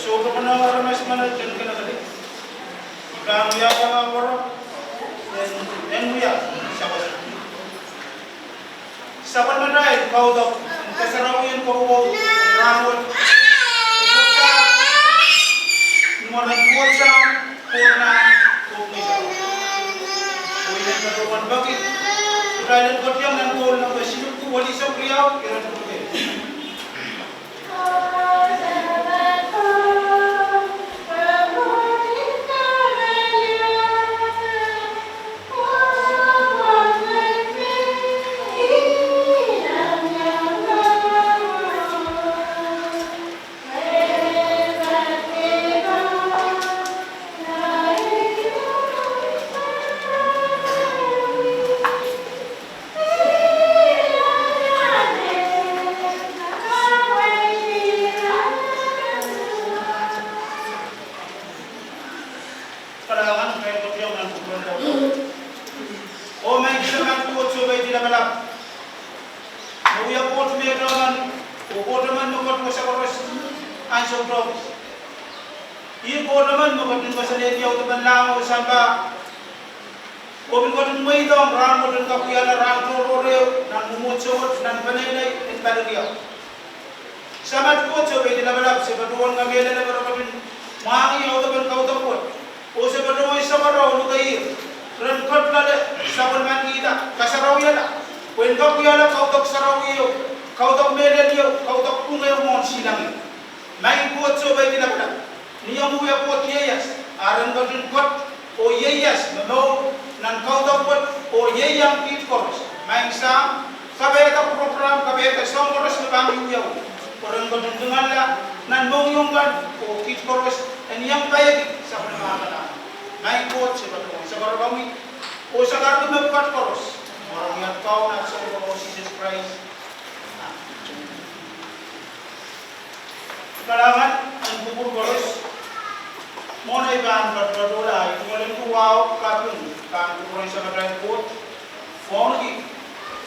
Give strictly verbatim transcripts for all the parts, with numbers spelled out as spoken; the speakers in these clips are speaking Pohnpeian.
Sohte pahn aramas menet en kelekelehki. I pahn wiahda wahu en, en wia sapwellime. Sapwellimatail kaudok en kasarawien koaros rahnwet, ni mwaren Koht Sahm, Koht Nahn, Koht Ngehn Sarawi. Oh I men patohwan peki kitail en ketiong nan Koht nan Siluku Wolisok Riau, iretikitik ehu. Kalahngan, kitail ketiong nan kupwuren Koht. Oh Maing Samat Koht, Sohpeidi Lapalap, me wia Koht mehte men, oh Koht men me ketiket koaros ansou tohto. Ih Koht men me ketin kasalehdi audepen lahng oh sampah. Oh pil ketin mweidohng rahnwet en kak wiahla rahn tohrohr ehu nan mwomwohdiso wet nan peneinei en pali riau. Samat Koht, Sohpeidi Lapalap, se patohwan kamehlele me re ketin mwahngih audepen kaudok wet. Oh se patohwan sakarau lukeir ren ketiket loale sapwellimanikihda, kasarawiala, pwehn kak wiahla kaudok sarawi ehu, kaudok mehlel ehu, kaudok pwung ehu mwohn silangin. Maing Koht, Sohpeidi Lapalap, ni omw wia Koht ieias, a ren ketin ket oh ieias me mour nan kaudok wet oh ieiang kiht koaros. Maing Sahm, kapaiada program, kapaiada soahng koaros me pahn wiawi, pwe ren ketin tungoalala nan mohngiong kan oh kiht koaros en iang paieki sapwellimatail. Maing Koht, se patohwan sakarkihong, oh sakarkihong mepwukat koaros. Mwaren Kaun Sises Krais. Kalahngan en kupwur koaros. Mwohn ei pahn patohla, I tungoal en duwau kaping pahn kupwuren Samatail Koht, pwongki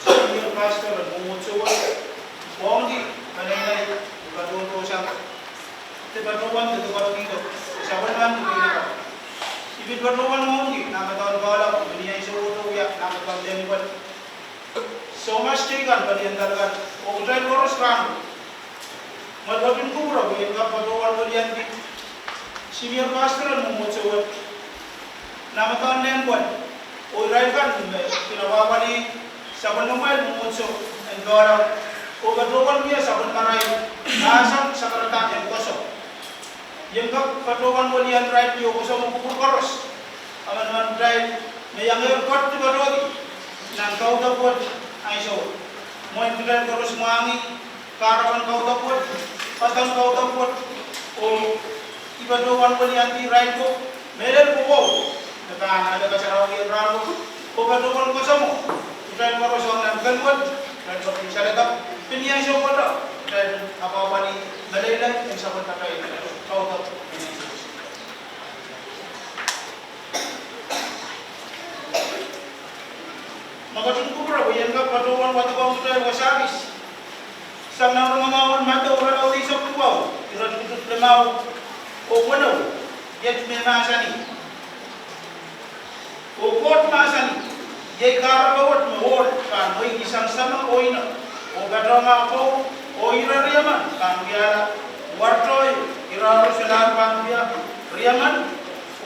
senior pastor en mwomwohdiso wet, pwongki peneinei, I patohwan sang, I patohwan, I patohwan, I patohwan, I patohwan, I patohwan, I patohwan, I patohwan, I patohwan, Soumas teikan, pelien dalikan, oh kitail koaros rahn. Ngehi ketin kupwure pwe I en kak patohwan weliandi senior pastor en mwomwohdiso wet, Namaton Nehmwkol, oh irail kan me kin apwahpwalih sapwellimamwail mwomwohdiso en Palau, oh patohwan wia sapwellimarail mahsen sakarada en koasoai. I en kak patohwan weliandi irail oh koasoamw kupwur koaros. Emen emen kitail me iangehr ketiket patohdi nan kaudok wet ansou. Mwein kitail koaros mwahngih kahrepen kaudok wet, pahn kaudok wet, oh I patohwan weliandi irail ko, mehlel ko, me pahn ale kasarawi en rahn wet, oh patohwan koasoamw kitail koaros ong nan kehn wet, kitail koaros saledek, pwe ni ansou pwukat, kitail apwahpwalih meleilei en sapwellimatail kaudok. Ma ketin kupwure pwe I en kak patohwan wadekohng kitail wasa kis sang nan rongamwahu en Madiu irelaud eisek duwau, iretikitik limau oh weneu, iet me mahsanih: Oh Koht mahsanih, iei kahrepe wet me ohl pahn mweidisang seme oh ine, oh patohwan kowe, oh ire riemen pahn wiahla wartohio, irairo solahr pahn wia riemen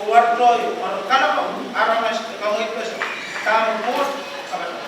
oh wartohio, oh kalapw aramas de kamwekid pese, dahme Koht kapatapan.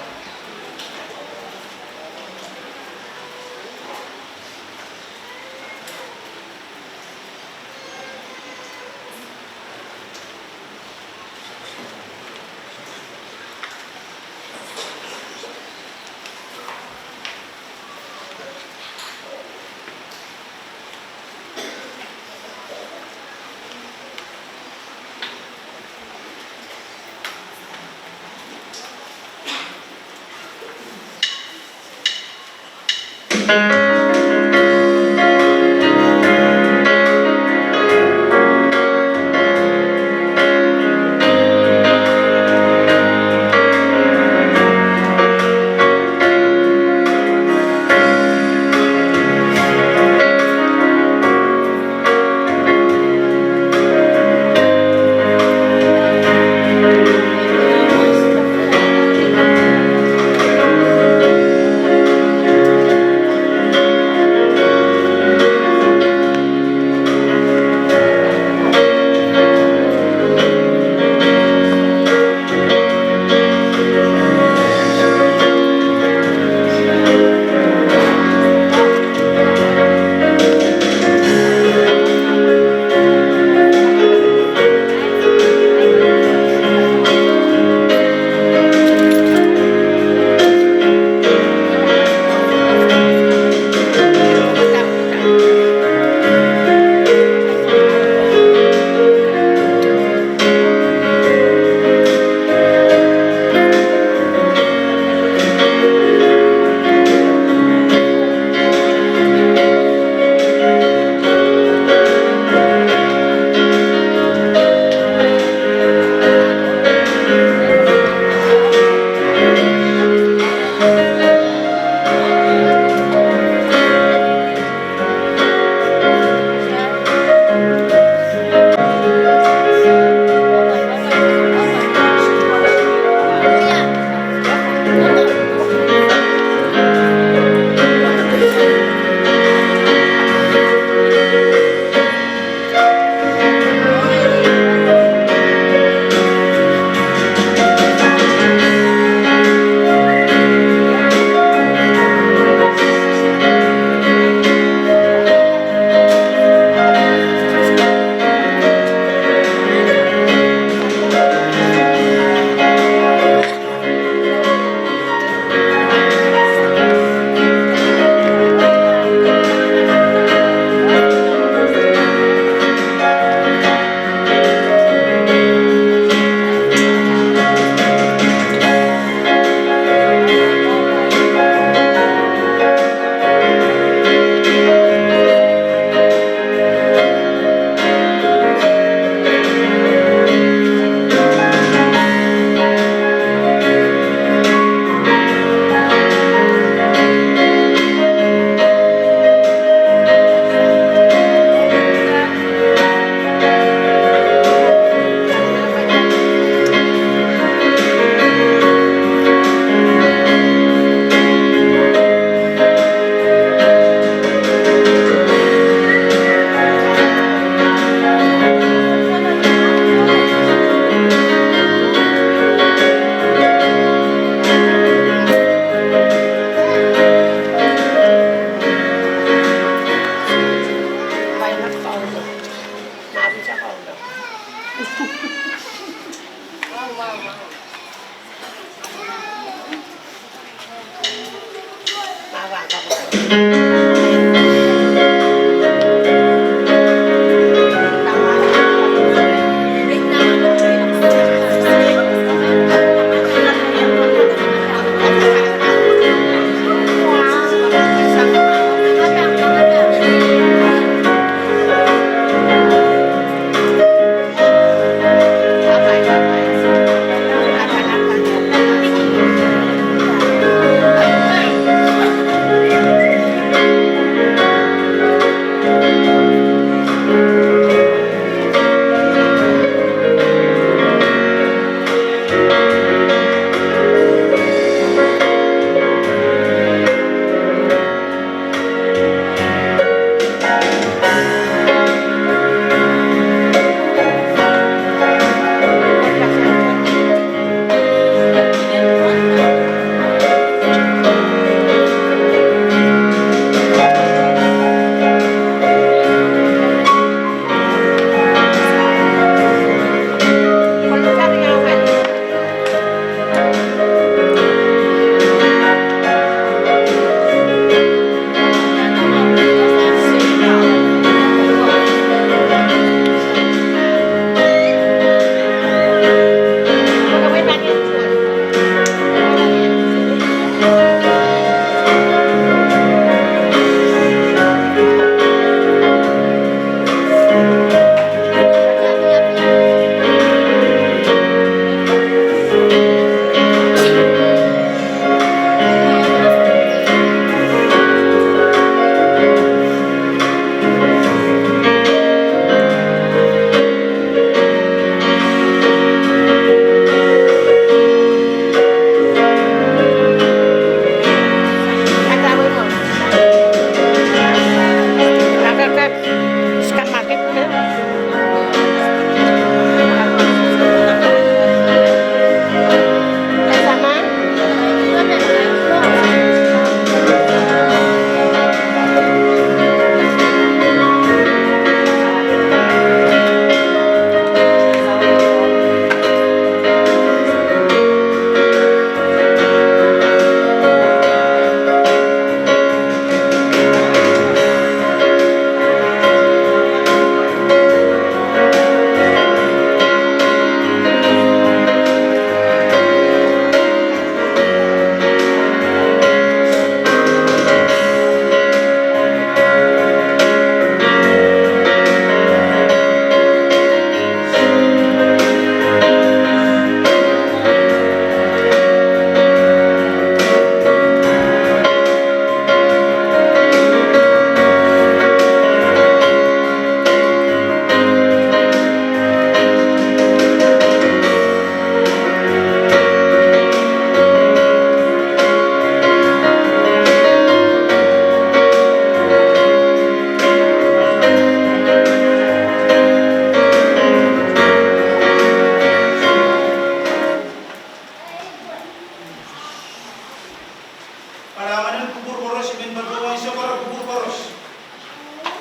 Kalahngan en kupwur koaros, I men patohwan sohte kupwur koaros.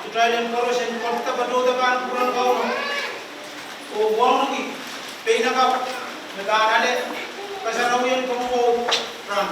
Kitail en koaros en koapworopworki pahn kupwuren Kauno oh wauneki pein akan me pahn ale kasarawien komour rahn.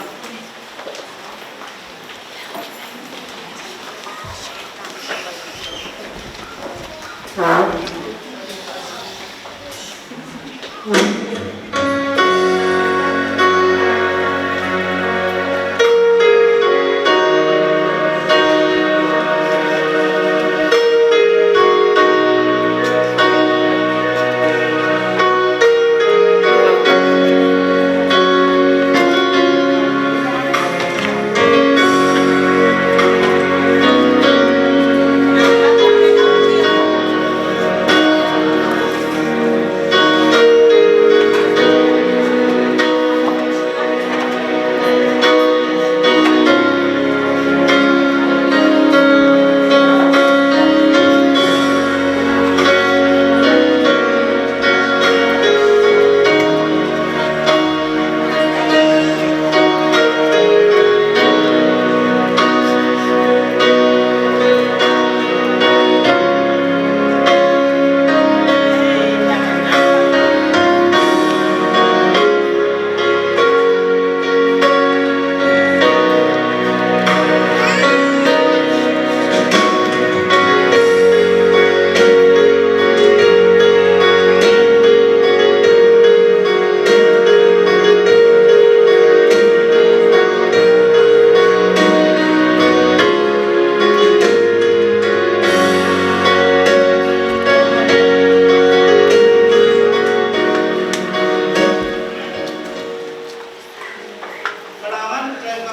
Amie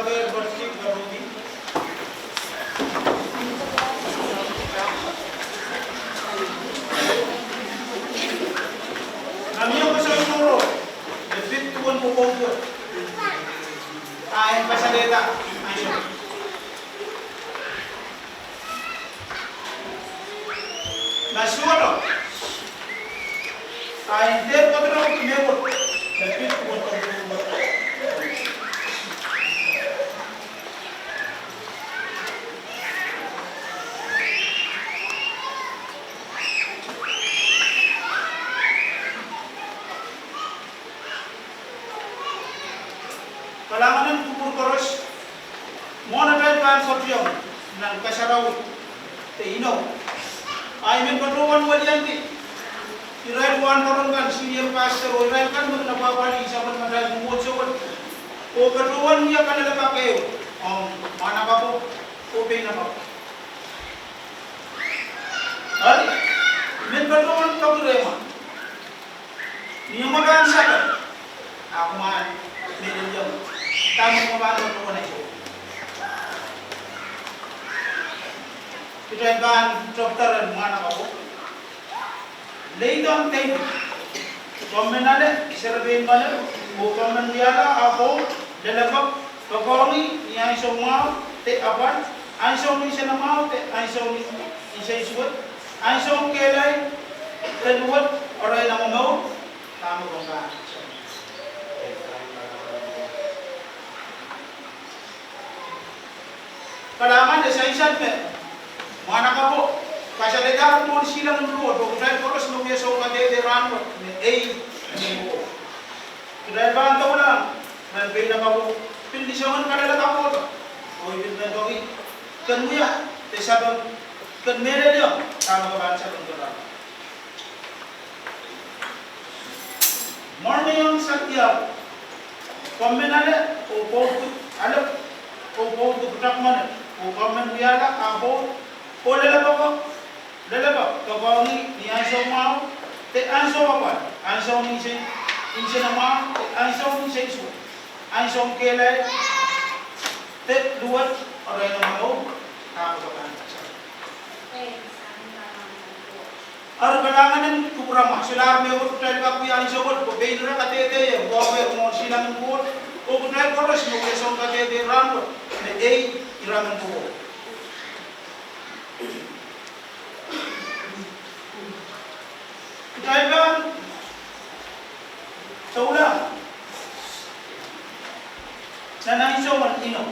koasoia sohte, e pid duwen kokohp wet. A en kasalehda, a en ma sohte, a en dehr koasoia mehkot, e pid duwen kokohp wet. Kalahngan en kupwur koaros, mwohn atail pahn koasoiong nan kasarawi de inou, a I men patohwan weliandi irail wahnpoaron kan, senior pastor, oh irail kan me kin apwahpwalih sapwellimatail mwomwohdiso wet, oh patohwan wia kalelapak ehu ong mwahnakapwo oh peinakapwo. Eri, I men patohwan peki rehmw, ni omw pahn sapeng, a kumwail mehlel iang, dahme kumwail pahn patohwan ahi. Kitail pahn topda rehn mwahnakapwo. Leidon David, komw men ale serepein mwahu, oh komw men wiahla ahmw koul, lelepek, poakohng ih ni ansou mwahu de apwal, ansou ni nsenamwahu de ansou ni nsensuwed, ansou kehlail de luwet, eri nan omw mour, dahme komw pahn sapeng. Kalahngan, e sansal me mwahnakapwo kasalehda mwohn silangin Koht, oh kitail koaros me wia sounkadehde rahnwet me ei, kitail pahn doulahng nan peinakapwo, pil ni soangen kalelapak, oh I pil men peki ken wia de sapeng, ken mehlel iang dahme ke pahn sapeng doula. Morneiong Santiago, komw men ale oh pwoud, ale oh pwoud pwutak mwahu, oh komw men wiahla ahmw koul, oh lelepek, lelepek, poakohng ih ni ansou mwahu de ansou apwal, ansou ni nse, nsenamwahu de ansou ni nsensuwed, ansou kehlail de luwet, eri nan omw mour, dahme ke pahn sapeng. Eri kalahngan en kupwuramwa, solahr mehkot kitail kak wia ansou wet, pwe pein ira kadehde ie, oh wia mwohn silangin Koht, oh kitail koaros me wia sounkadehde rahnwet me ei, ira men kokohp. Kitail pahn doula nan ansou en inou.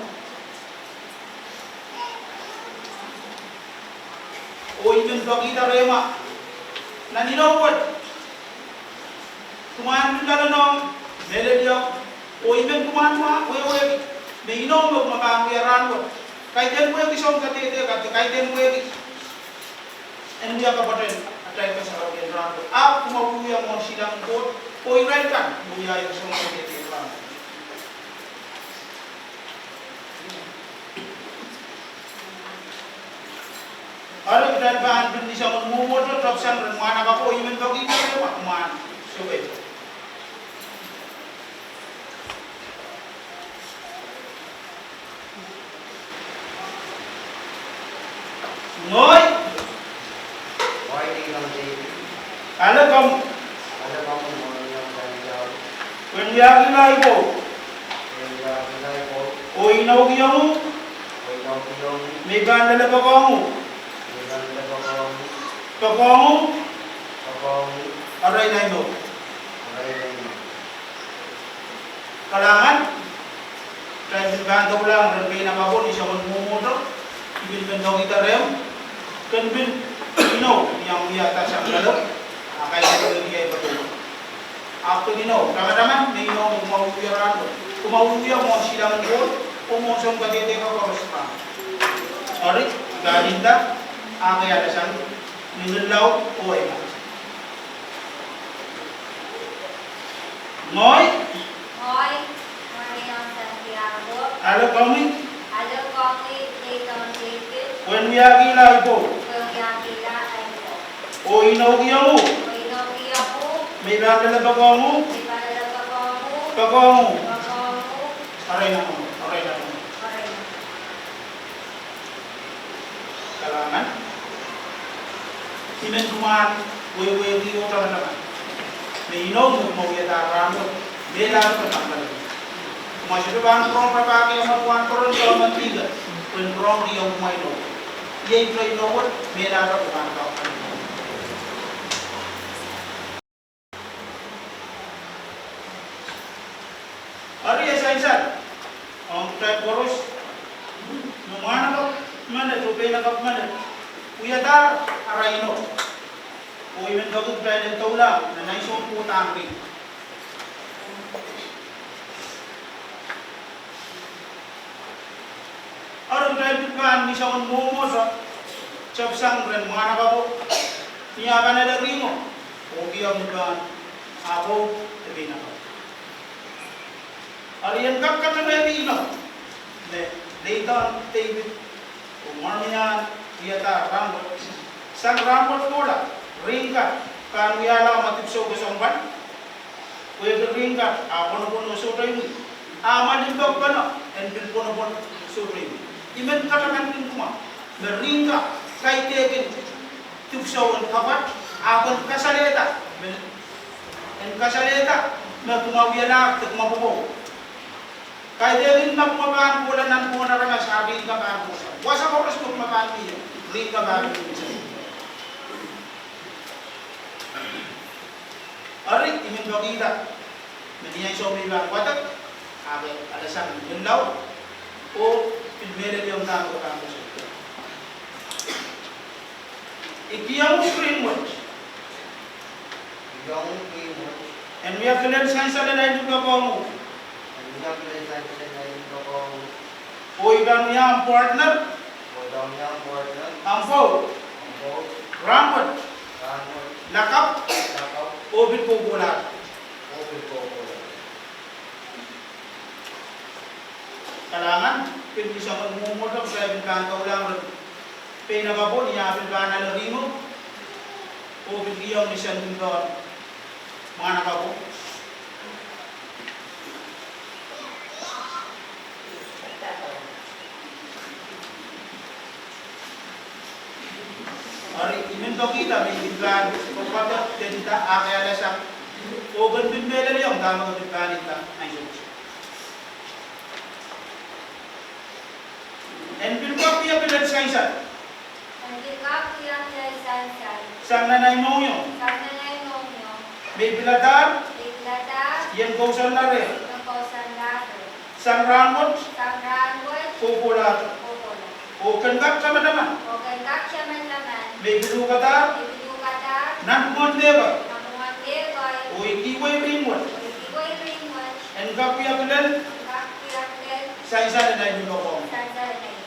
Oh I men pekihda rehmw, nan inou wet, kumwail pil kalonohng, mehlel iang, oh I men kumwail wehwehki me inou me kumwail pahn wia rahnwet, kaidehn wehki sounkadehde kan, kaidehn wehki en wia kapwatehn atail kasarawien rahnwet, ahpw kumwail wiewia mwohn silangin Koht, oh irail kan me wia sounkadehde rahnwet. Eri kitail pahn pil ni soangen mwomwohdiso, topsang rehn mwahnakapwo, oh I men pekihda rehmw, kumwail sohte. Ngehi. Ngehi Leidon David. Ale komw. Ale komw, Morneiong Santiago. Pwehn wiahkihla ahi pwoud. Pwehn wiahkihla ahi pwoud. Oh inoukihong uhk. Oh inoukihong uhk. Me I pahn lelepoakohng uhk. Me I pahn lelepoakohng uhk. Poakohng uhk. Poakohng uhk. Arail ahi mour. Arail ahi mour. Kalahngan, kitail pil pahn doulahng rehn peinakapwo ni soangen mwomwohdiso, I pil men pekihda rehmw, ken pil inou ni omw wiahda sang lelepw, a kaidehn wehki ahi patohwan. Ahpw ken inou, tamataman me inou me kumwail wiewia rahnwet, kumwail wiewia mwohn silangin Koht, oh mwohn sounkadehde kan koaros. Eri, I pahn nda, a ke ale sang ni ngillau oh emen. Ngehi. Ngehi, Morneiong Santiago. Ale komwi. Ale komwi, Leidon David. Pwehn wiahkihla ahi pwoud. Pwehn wiahkihla ahi pwoud. Oh inoukihong uhk. Oh inoukihong uhk. Me I pahn lelepoakohng uhk. Me I pahn lelepoakohng uhk. Poakohng uhk. Poakohng uhk. Arail nan, arail nan. Kalahngan. I men kumwail wehwehki oh tamataman me inou me kumwail wiadahr rahnwet, melahr pahn pali. Kumwail sohte pahn pwurehng rapahki amwail pwuhn peren, soangen dihken, pwehn pwurehng kihong kumwail inou. Iei inou wet, melahr pahn pali. Eri e sansal ong kitail koaros me mwahnakapw menet oh peinakapw menet wiadahr arail inou. Oh I men peki kitail en doulahng nan ahnsoun kohda ri. Eri kitail pil pahn ni soangen mwomwohdiso, tepsang rehn mwahnakapwo, ni ah pahn ale rihmwo, oh kihong ni pahn apwou de peinakapw. Eri I en kak katepe inou me Nathan David oh Marmion wiadahr rahnwet. Sang rahnwet kohla, rihng kat pahn wiahla ma dipwisou kesempwal. Pwehki rihng kat ah pwonopwon oh sohte imwi, ah ma limpoak pene en pil pwonopwon, sohte imwi. I men katamankin kumwail me rihng kat kaidehkin dipwisou en kapwat, ah ken kasalehda me, en kasalehda me kumwail wialahr de kumwail pwopwoud. Kaidehkin me kumwail pahn kohla nan pwuhken aramas, ah rihng kat pahn kohla. Wasa koaros me kumwail pahn mie, rihng kat pahn mie. Eri I men pekihda me ni ansou me I pahn wadek, ah ke alasang ni menlau oh pil mehleliong dahme ke pahn koasoia. I kihong uhk rihmw wet. I kihong uhk rihmw wet. En wia kilel sansal en ahi limpoak ong uhk. En wia kilel sansal en ahi limpoak ong uhk. Oh I pahn wia ahmw partner. Oh I pahn wia ahmw partner. Ahmw pwoud. Ahmw pwoud. Rahnwet. Rahnwet. Lakapw. Lakapw. Oh pil kohkohlahte. Oh pil kohkohlahte. Kalahngan, pil ni soangen mwomwohdiso, kitail pil pahn doulahng rehn peinakapwo ni ah pil pahn ale rihmwo, oh pil kihong ni sendin pohn mwahnakapwo. Eri I men pekihda me I pil pahn pwopwoud de nda ah ke alasang, oh ken pil mehleliong dahme ke pil pahn nda ansou. En pil kak wia kilel sansal. En pil kak wia kilel sansal. Sang nan ahi mohngiong. Sang nan ahi mohngiong. Me I piladahr. Me I piladahr. I en kousoanla reh. I en kousoanla reh. Sang rahnwet. Sang rahnwet. Kohkohlahte. Kohkohlahte. Oh ken kak tamataman. Oh ken kak tamataman. Me I pil uhkadahr. Me I pil uhkadahr. Nanpwungen mehkot. Nanpwungen mehkot. Oh I kihwei rihmw wet. Oh I kihwei rihmw wet. En kak wia kilel. En kak wia kilel. Sansal en ahi limpoak ong. Sansal en ahi limpoak ong.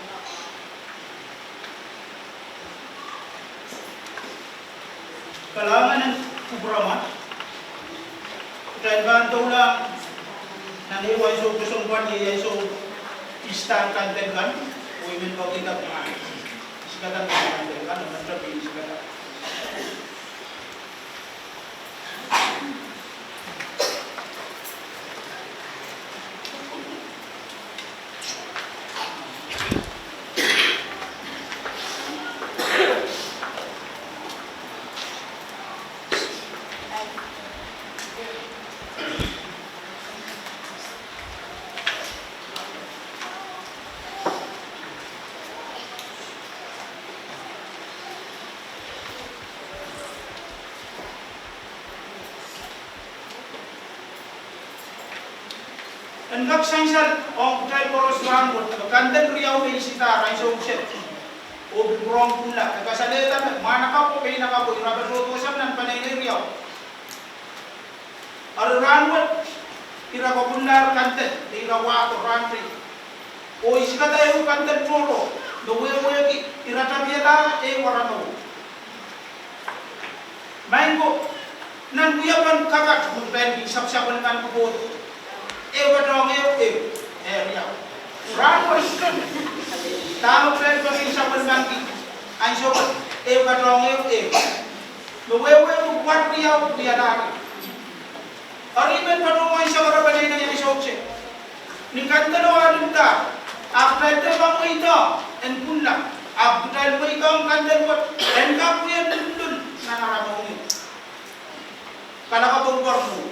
Kalahngan en kupwuramwail. Kitail pahn doulahng nan ehu ansou kesempwal, iei ansou Easter candle kan, oh I men pekihda kumwail isikada nan candle kan, oh nan tepin isikada. En kak sansal ong kitail koaros rahnwet, me candle riau me I isidahr ansou kiset, oh pil pwurehng kulla, e kasalehda me mwahnakapwo, peinakapwo, ira patohdo sang nan peneinei riau. Eri rahnwet, ira kokullahr candle, ira wahdo rahn teikan. Oh isikada ehu candle tohrohr, me wehwehki, ira tapiadahr ehu aramour. Maing ko, nan wiepen kakat me kitail kin sapwellimanki pwoud, ehu patohng ehu, ehu, eh, riau. Rahnwet, dahme kitail kin sapwellimanki ansou wet, ehu patohng ehu, ehu. Me wehwehki pwoud riau wiadahr. Eri I men patohwan sakaradahn peneinei ansou kiset. Ni kandel o alimda, ahpw kitail dehr pahn mweidohng en kunla, ahpw kitail mweidohng kandel wet en kak wia lululul nan ara mohngiong. Kalaka pwong pwong mwo.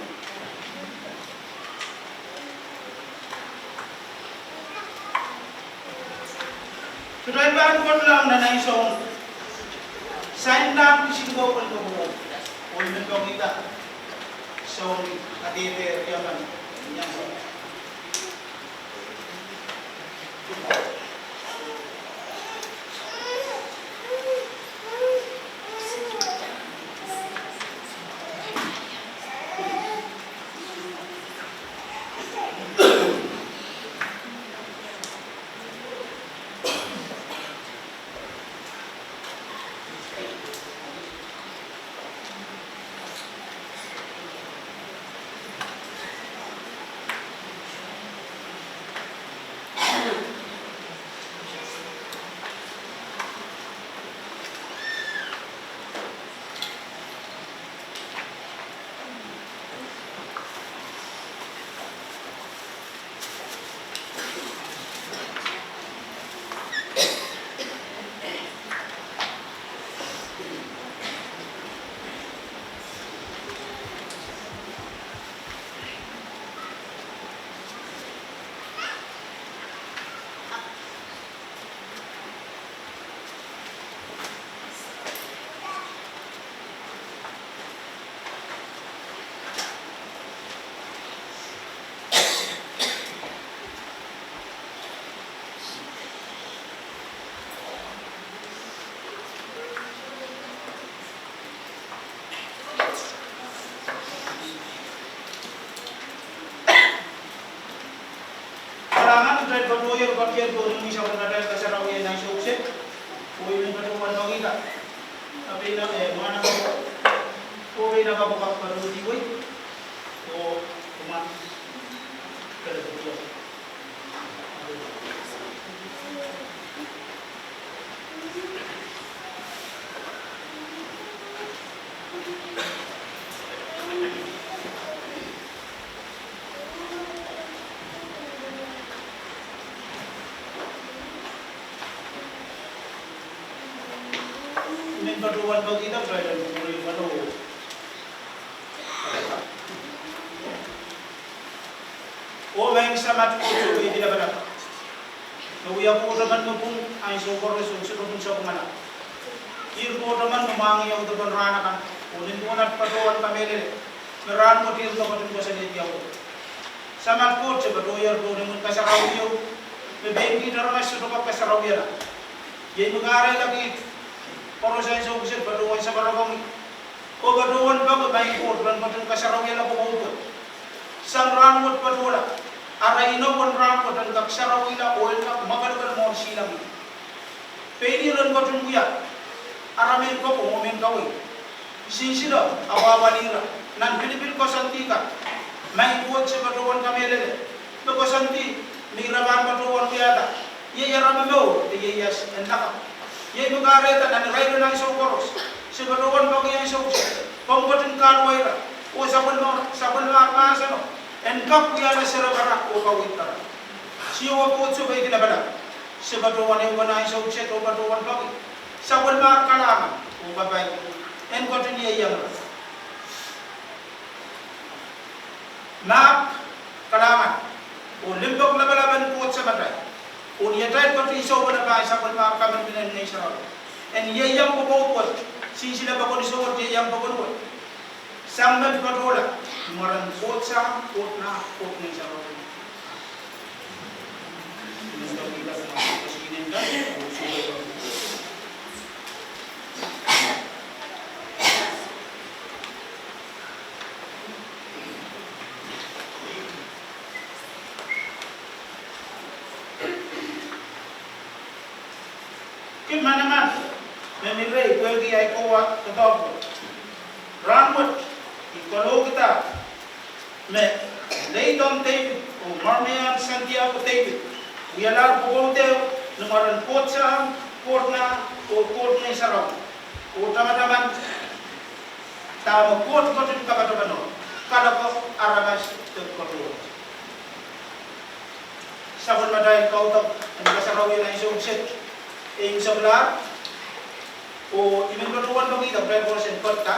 Kitail pahn kohlahng nan ansou, sain nan kisin ko pwon ko pwon. Pwon men pwong ida. Soh, kadehde riaman. Kalahngan, kitail patohier, patohier, patohier, mihmi sapwellimatail kasarawi en ansou kiset. Oh I men patohwan pahkihda. Ape ina, eh, mwahnakapwo. Oh peinakapwo kak patohdi wei. Oh, kumwa. Kele patohwan. Mehn patohwan pahkihda, patohwan pahkihda. Oh Maing Samat Koht, Sohpeidi Lapalap. Me wia Koht emen me pwung ansou koaros oh sohte pwung sapwungala. Ih Koht emen me mwahngih audepen rahn akan, oh nin duwen at patohwan kamehlele me rahnwet ih me ketin koasoanehdi audepen. Samat Koht, se patohier pohn imwin kasarawi ieu, me pein kiht aramas sohte kak kasarawihala. Iei me kahrehda kiht koaros ansou kiset patohwan saparohng ih. Oh patohwan peki Maing Koht, ren ketin kasarawihala kokohp wet. Sang rahnwet patohla, ara inou en rahnwet en kak sarawihla oh en kak mwakelekel mwohn silangih. Pein ih ren ketin wia ara mehn koaros oh mehn kawei. Sinsile, apwahpwalih ira nan pilipil koasoandi kan. Maing Koht, se patohwan kamehlele me koasoandi me ira pahn patohwan wiahda, iei ara momour de ieias en lakapw. Iei me kahrehda nan irair en ansou koaros, se patohwan peki ansou kiset, komw ketin kahluwa ira oh sapwellimomwi, sapwellimomwi mahseno en kak wiahla serepara oh kaweidpara. Siohwa Koht, Sohpeidi Lapalap, se patohwan ehu nan ansou kiset oh patohwan peki sapwellimomwi kalahngan oh kapai en ketin ieiang ira. Mahk, kalahngan oh limpoak lapalap en Koht Samatail, oh ni atail ketin sohpeina pahn sapwellimomwi kaminmin en Ngehn Sarawi, en ieiang kokohp wet, sinsile pokon sowet, ieiang pokon wet. Sang mehn patohla, ni mwaren Koht Sahm, Koht Nah, Koht Ngehn Sarawi. Kin manaman me mi rehi pwehki ahi kowe doadoahk wet. Rahnwet, I kalohkihda me Leighton David oh Marmion Santiago David wialahr pwopwoud ehu ni mwaren Koht Sahm, Koht Nah, oh Koht Ngehn Sarawi, oh tamataman dahme Koht ketin kapataman, kaloko aramas de koaros. Sapwellimatail kaudok en kasarawi en ansou kiset, eimwseklahr. Oh I men patohwan pekihda kitail koaros en poadda.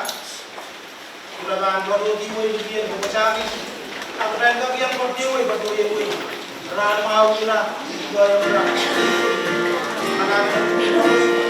Ira pahn patohdi wei liki en kokohsang, ahpw kitail kak iang poadewei, patohwei. Rahn mwahu ira, iang ira. Anahne